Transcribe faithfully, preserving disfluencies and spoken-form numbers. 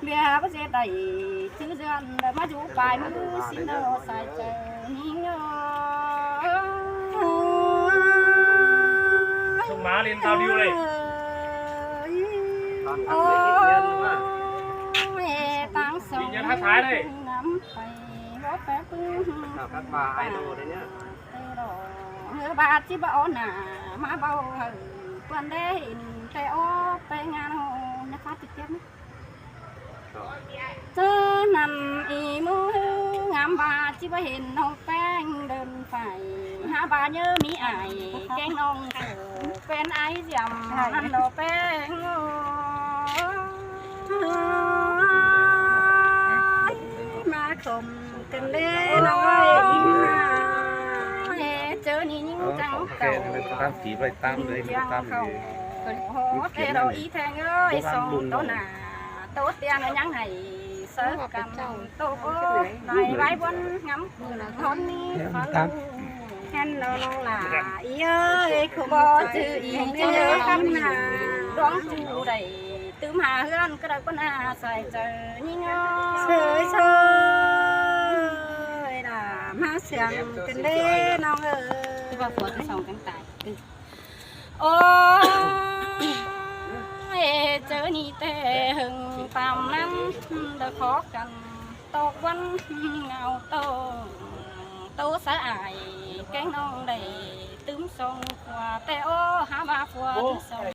ꞌViạk báu ꞌdệt đảy ꞌchư dươn, đảy ꞌmá dú pay ꞌmứ ꞌsịn ꞌnớ sai chaư ꞌnhính ơi. ꞌSúm ꞌmá ꞌliến tao điêu đảy. Ôi, ꞌtáng sông ꞌnhính nhân hát thái đảy. Ngắm pay bók pé ꞌpứng. Cắp cắp ꞌva idol đảy ꞌnhá. Tê đỏ, ꞌhứ ꞌva ꞌchí báu nả, ꞌmá báu hảư, ꞌpươn đé ꞌhịn, tê ók pay ngăn hô, nó phát trực tiếp ꞌnhá. ꞌChớ ꞌnặn ꞌi ꞌmứ ngắm ꞌva ꞌchí báu hên ꞌnọng ꞌpéng đơn phải, hák ꞌva ꞌnhớ ꞌmí ải, kéng ꞌnọng ꞌsớ ꞌpéng ải diام, ꞌnặn đỏ ꞌpéng ơi. ꞌMá khom căn đé ꞌnọng ơi, ꞌchớ ꞌnị ꞌnhính chắng cảu. Tam ký ꞌvạy tam đảy, tam ký. Hô, tê đỏ ꞌi ꞌtếng ơi, song tô nả, tô tiên ꞌnhắng hảư, ꞌsớ căn tô ꞌcọ, đảy ꞌvạy ꞌvắn ngắm ꞌcứn ꞌhôn ꞌnị. Tam. Hên ꞌnọng ꞌnọng lả ꞌi ơi, khom báu ꞌchư ꞌi ꞌchư ꞌnhắng nả. Đón ꞌchư đảy tứm hả ꞌhướn ꞌcọ đảy ꞌpứng nả sai chaư ꞌnhính ơi. Sơi sơi đả ꞌmá siang căn đé ꞌnọng ơi. Ôi, ꞌchớ ꞌnị tê hưng tam ꞌnặn, đảy khó căn, tốc ꞌvắn ngao tô, tô sa ải, kéng ꞌnọng đảy tứm song khua, tê ók hák ꞌva khua tứm song